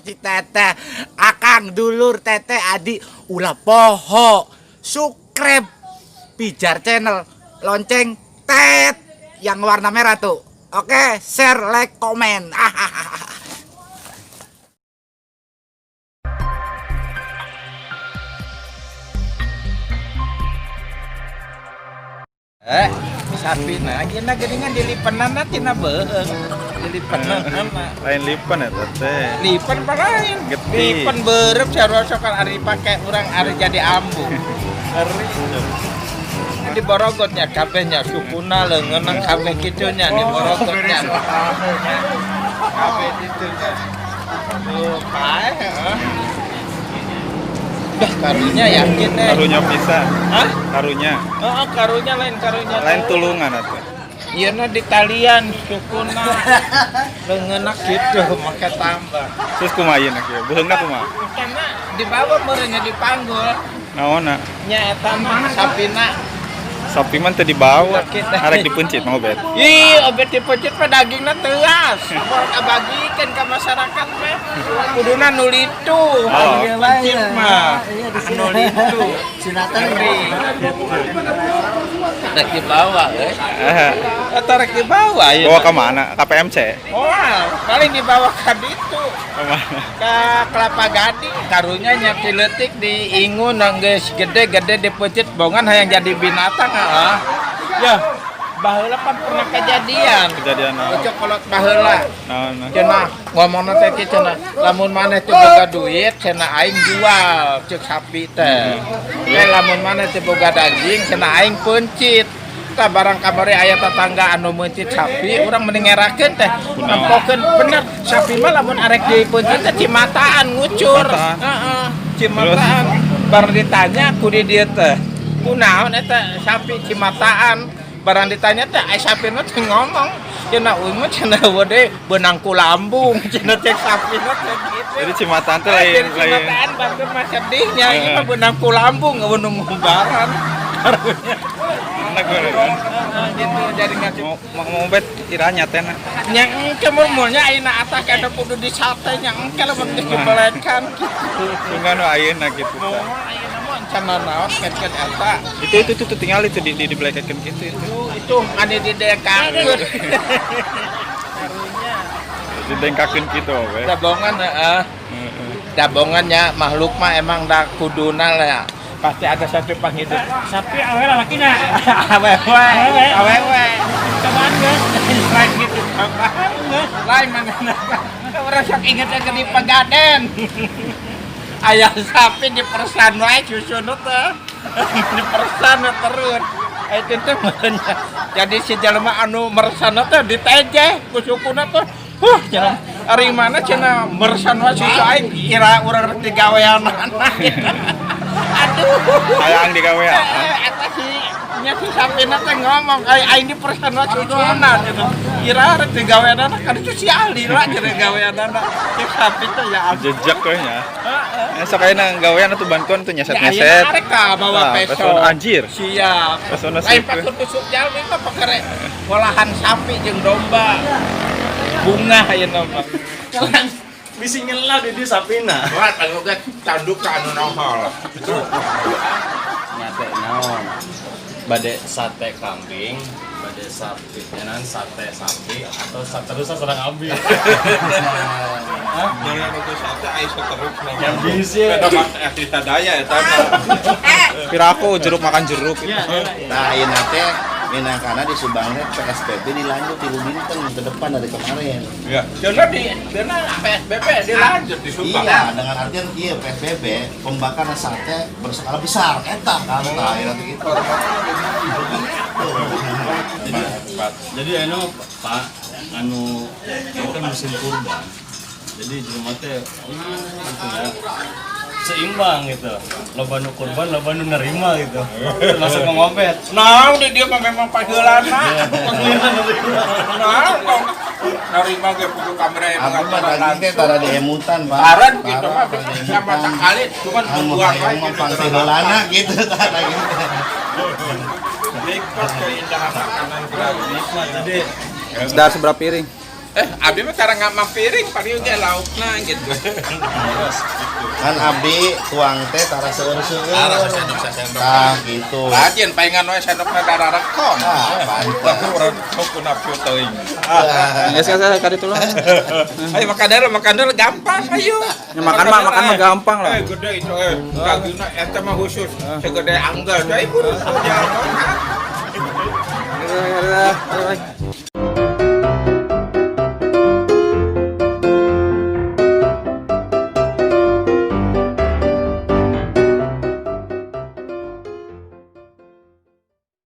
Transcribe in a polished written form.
Si teteh, akang, dulur, teteh, adik, ulah poho, subscribe Pijar Channel, lonceng tet yang warna merah tuh. Oke, share, like, komen. Eh, sapi nah, ayeuna geuningan dilipenan tina beuheung. Dilipenan mah. Lain lipen eta teh. Lipen pa lain. Getih. Lipen beureum sarua sokan ari pake urang ari jadi ambu. Ngeri. Di borogotnya kabehnya sukuna leungeunna kabeh kitu nya di borogotnya. Kabeh kitu nya. Tuh, paeh heeh. Dah karunya yakin deh. Karunya pisan. Hah? Karunya. Heeh, karunya lain karunya. Lain tulungan atuh. Iya na di talian sukuna leungeunna kitu make tambah. Terus kumaha yeuna kieu? Beuheungna kumaha? Karena dibawa meureunnya dipanggul. Naonna? Nya eta mah sapina. Sapi mah teu dibawa. Sakit. Arek dipencit mau bet. Ih, obet dipencit mah dagingna teuas. Moal kabagikeun ka masyarakat mah. Kuduna nu litu. Oh. Pencit mah. Anu litu. Sunatan. Ngeri. Rek dibawa euy. Eh, Eta rek dibawa ya. bawa ke mana? Ke PMC? Moal, paling dibawa ka ditu. Ke mana? Ke Kelapa Gading karunya nya ti leutik di ingun geus gede-gede dipencit bongan hayang jadi binatang ah. Ya, baheula pan pernah kejadian. Kejadian naon? Ucok kolot baheula. Naon? Cenah ngomongna teh kieu cenah, lamun maneh teu boga duit cenah aing jual ceuk sapi teh. Eh lamun maneh teu boga daging cenah aing peuncit. Tah barang kamari aya tetangga anu meuncit sapi, urang mending ngerakeun teh. Nempokeun bener sapi mah lamun arek dipeuncit teh cimataan ngucur. Cimataan. Heeh, cimataan. Bar ditanya ku di dieu teh. Kunaon eta sapi cimataan? Barang ditanya teh ai sapi mah teu ngomong. Cenah euy mah cenah eueuh deui beunang ku lambung. Cenah cek sapi mah teh gitu. Jadi cimataan teh lain Lain lain. cimataan batur mah sedihnya ieu mah beunang ku lambung eueuh nu ngubaran. Karunya. Enak gue kan. Heeh, gitu jadi ngasih Mau mau mau bet iranya teh na. nya engke murmurnya ayeuna atas kada kudu disate nya engke lamun geus dibelekan gitu. Tunggan nu ayeuna gitu. Moal ayeuna mah encan naon ket-ket eta. Itu tuh tinggal itu di dibelekekeun gitu itu. Itu ane didekakeun. Karunya. Didengkakeun gitu we. Dabongan heeh. Heeh. Dabongannya makhluk mah emang da kuduna lah. Pasti ada satu penghidup. Sapi awewe lalakina. Awewe, awewe. Cobaan geus. Lain gitu cobaan. Lain mana? Orang sok inget ke di Pegaden. Ayah sapi di persan wae susuna teh. Di persan terus. Itu teh meureunnya. Jadi si jelema anu mersana teh ditejeh ku sukuna teh. Huh, cenah. Ari mana cenah mersan wae susu aing ira urang rek digaweanana. Aduh. Hayang digawean. Eta si nya si sapina teh ngomong ai aing di persan wae susuna cenah. Ira rek digaweanana kan itu si ahli lah cenah gaweanana. Si sapi teh ya ampun. Jejak we nya. Heeh. Ya, sok ayeuna gawean atuh bantuan tuh Ya, nyeset-nyeset. ayeuna arek ka bawa Nah, peso. peso anjir. Siap. Pesona Lain siap. pakur tusuk jalmi mah pakare ngolahan sapi jeung domba. Bunga ayeuna mah. Bisi nyelah di sapina. Wah, kalau ge tanduk ka anu nohol. Nyate naon? Bade sate kambing, bade sapi, nyanan sate sapi atau sate rusa sareng abi. Hah? Jangan bagus sate ai seterusna. Yang bisi. Beda mah sadaya eta mah. Piraku jeruk makan jeruk. Nah, ayeuna teh minangkana di Subang teh PSBB dilanjut 3 dinten ke depan dari kemarin. Iya. Cenah di cenah PSBB dilanjut di Subang. Iya, dengan artian iya PSBB pembakaran sate berskala besar eta kan tah ayeuna teh gitu. Jadi jadi anu Pak anu itu kan musim kurban. Jadi jelema teh gitu ya. Seimbang gitu. Loba nu kurban, loba nu nerima gitu. Termasuk ngobet. Nah, di dia mah memang paheulana. Nah, kok nerima ge kudu kamera yang Aku mah daging teh tara diemutan, Pak. Taran gitu mah Tara sama diemutan. sekali cuman Anu buang hayang wae mah gitu. pangsiheulana gitu tah daging teh. Nikmat keindahan makanan gratis. Nikmat. Jadi Dahar seberapa piring? Abdi mah tara nggak piring paling ge laukna gitu. Kan abdi tuang teh tara seueur-seueur. Tara sasendok-sasendok. Tah gitu. Lajin paingan we sendokna dararekom. Ah, pantes. Tapi urang sok nafsu teuing. Geus geus ka ditu lah. Ayo makan dulu gampang ayo. Ya, makan mah gampang lah. Gede itu dagingna eta mah khusus segede anggal. Jadi buru. Ayo, ayo, ayo.